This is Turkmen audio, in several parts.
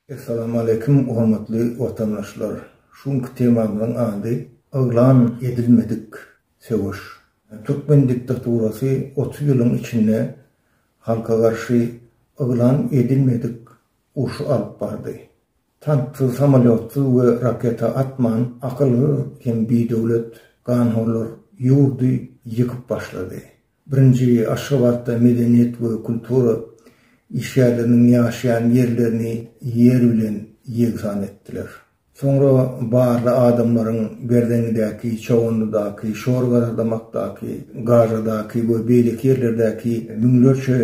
Essalamu Aleýkum hormatly watandaşlar! Şu günki temamyzyň ady Yglan edilmedik söweş. Türkmen diktaturasy 30 ýylyň içinde halka garşy yglan edilmedik urşy alyp bardy. Tanksyz, samolýotsyz we raketa atman akylsyz hem bidöwlet ganhorlar ýurdy ýykyp başlady. Birinji Aşgabatda medeniýet we kultura işgärleriniň ýaşaýan ýerlerini ýer bilen ýegsan etdiler. Soňra barly adamlaryň Berzeňňidäki, Çoganlydaky, Şorgaradamakdaky, Gažadaky we beýleki ýerlerdäki müňlerçe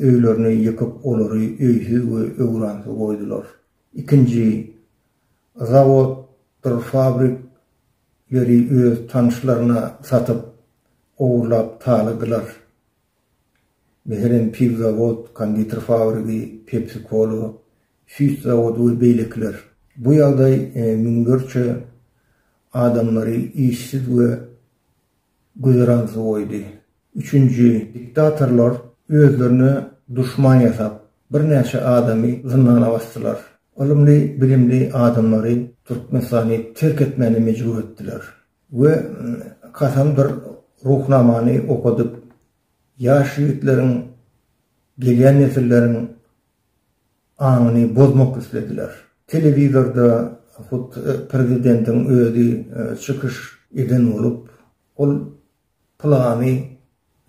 öýlerini ýykyp, olary öýsüz we öwransyz goýdular. Ikinji zawoddyr fabrik leri öz tanyşlaryna satyp, ogurlap taladylar. Meselem, piwzawod, konditer fabrigi, Pepsi-Kola, süýt zawody we beýlekiler. Bu ýagdaý müňlerçe adamlary işsiz we güzeransyz goýdy. Üçünji, diktatorlar özlerine duşman ýasap, birnäçe adamy zyndana basdylar. Ylymly, bilimli adamlary Türkmenistany terk etmäne mejbur etdiler we kasamdyr Ruhnamany okadyp, ýaş ýigitleriň, gelýän nesilleriň aňyny bozmak islediler. Telewizorda hut prezidentiň özi çykyş eden bolup, ol pylany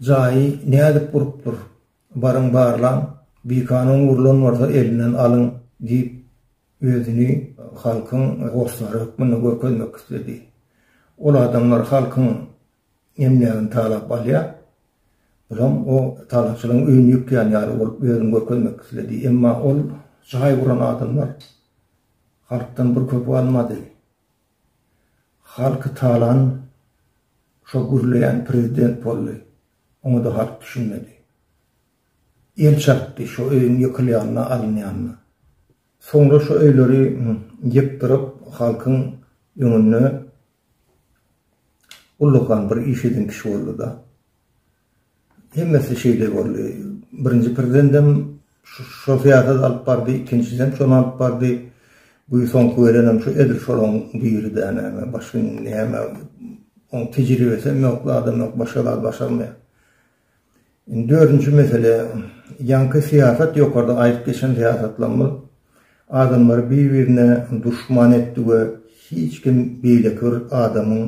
jaýy nädip gurupdyr, baryň barlaň, bikanun gurlan bolsa elinden alyň diýip, özüni halkyň hossary hökmünde görkezmek isledi. Ol adamlar halkyň Emlägini talap alýar. Bulam o talaňçylaryň öýüni ýykýan ýaly bolup özüni görkezmek isledi. Emma ol jaý guran adamlar halkdan bir köpük almady. Halky talan şo gürleýän prezident boldy. Oňa-da halk düşünmedi. El çarpdy şo öýüň ýykylýanyna, alynýanyna. Soňra şo öýleri ýykdyryp halkyň öňünde Ullakan bir iş eden kişi boldy-da. Hemmesi şeýle boldy. Birinji prezidendem şo syýasaty alyp bardy, ikinjisem şony alyp bardy. Bu soňky gelenem şu edil şolaň biri-dä näme, başga näme, oň tejribesem ýok, zadam ýok, başga zat başarmaýar. Indi dördünji mesele, ýaňky syýasat ýokarda aýdyp geçen syýasatlarymyz adamlary bir-birine duşman etdi we hiç kim beýleki bir adamyň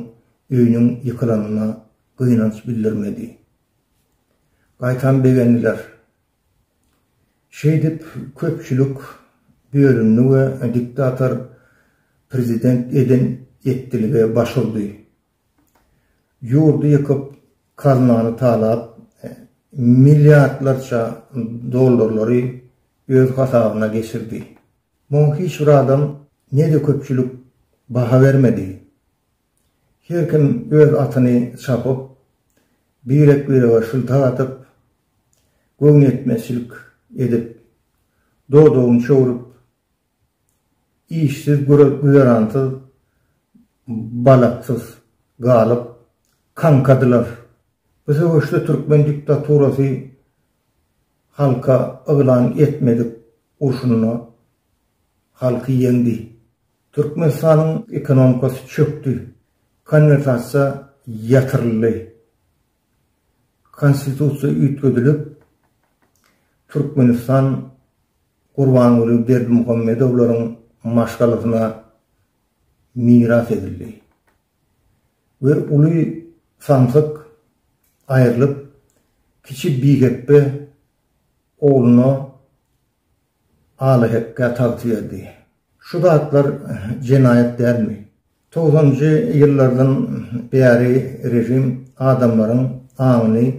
öýüniň ýykylanyna gynanç bildirmedi. Gaýtam begendiler. Şeýdip köpçülik bölündi we diktator prezident eden etdilige baş urdy. Ýurdy ýykyp, kaznany talap, milliardlarça dollarlary öz hasabyna geçirdi. Muňa hiç bir adam, ne-de köpçülik baha bermedi. Her kim öz atyny çapyp, birek-birege şyltak atyp, göwnüýetmezçilik edip, dodagyny çöwrüp, Işsiz, güzeransyz, balaksyz galyp, kaňkadylar. Bu söweşde türkmen diktaturasy halka yglan etmedik urşunda halky ýeňdi. Türkmenistanyň ekonomikasy çökdi, konwertasiýa ýatyryldy. Konstitusiýa üýtgedilip, Türkmenistan Gurbanguly Berdimuhamedowlaryň maşgalasyna miras edildi we uly samsyk aýrylyp, kiçi bihepbe ogluna Alyhekgä tagty berdi. Şu zatlar jenaýat dälmi? Togsanynjy ýyllardan bäri režim adamlaryň aňyny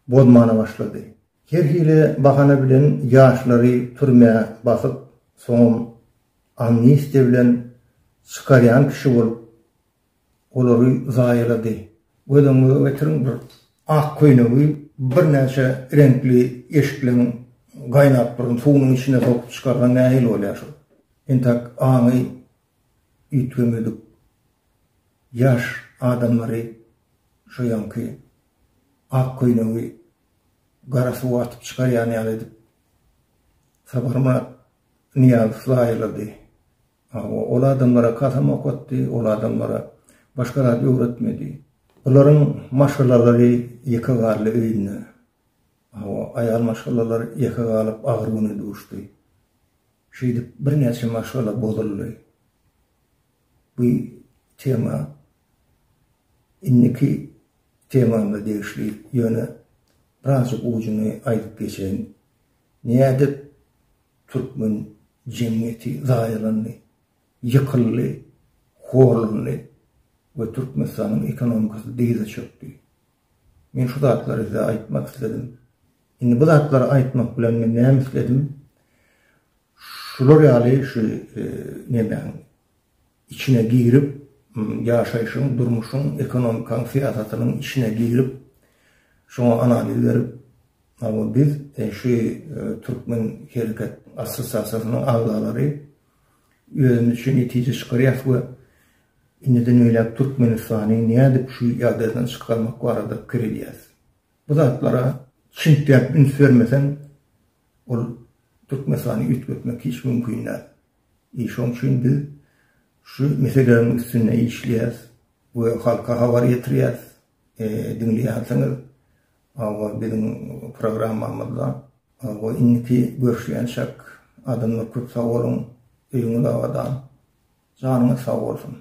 bozmana başlady. Her hili bahana bilen ýaşlary türmä basyp, soňam amnistiýa bilen çykarýan kişi bolup, olary zaýalady. Göz öňüňize getiriň, bir ak köýnegi birnäçe reňkli eşikleň gaýnap duran suwunyň içine sokup çykarsaň nähili bolýar şol? Entäk aňy üýtgemedik ýaş adamlary şo ýaňky ak köýnegi gara suwa atyp çykarýan ýaly edip Saparmyrat. Nyýazow zaýalady. Hawa, ol adamlara kasam okatdy, ol adamlara başga zat öwretmedi. Bularyň maşgalalary ýeke galdy öýünde. Hawa, aýal maşgalalar ýeke galyp agyr güne duşdy. Şeýdip birnäçe maşgala bozuldy. Bu tema indiki temamyza degişli, ýöne birazjyk ujuny aýdyp geçeýin. Nädip türkmen jemgyýeti zaýalandy, ýykyldy, horlandy we Türkmenistanyň ekonomikasy dyza çökdi? Men şu zatlary size aýtmak isledim. Indi bu zatlary aýtmak bilen men näme isledim? Şular ýaly şu nemäň içine girip, ýaşaýşyň, durmuşyň, ekonomikaň, syýasatynyň içine girip, şoňa analiz berip, hawa biz şu Türkmen hereket assosiasiýasynyň agzalary özümiz üçin netije çykarýas we indiden beýläk Türkmenistany nädip şu ýagdaýdan çykarmak barada pikir edýäs. Bu zatlara çintgäp üns bermeseň, ol Türkmenistany üýtgetmek hiç mümkin däl. I şoň üçin biz şu meseleleriň üstünde işleýäs we halka habar ýetirýäs. Diňleýänsiňiz hawa biziň programmamyzda. Hawa indiki görüşýänçäk adamlar köp sag boluň, öýüňiz abadan, janyňyz sag bolsun.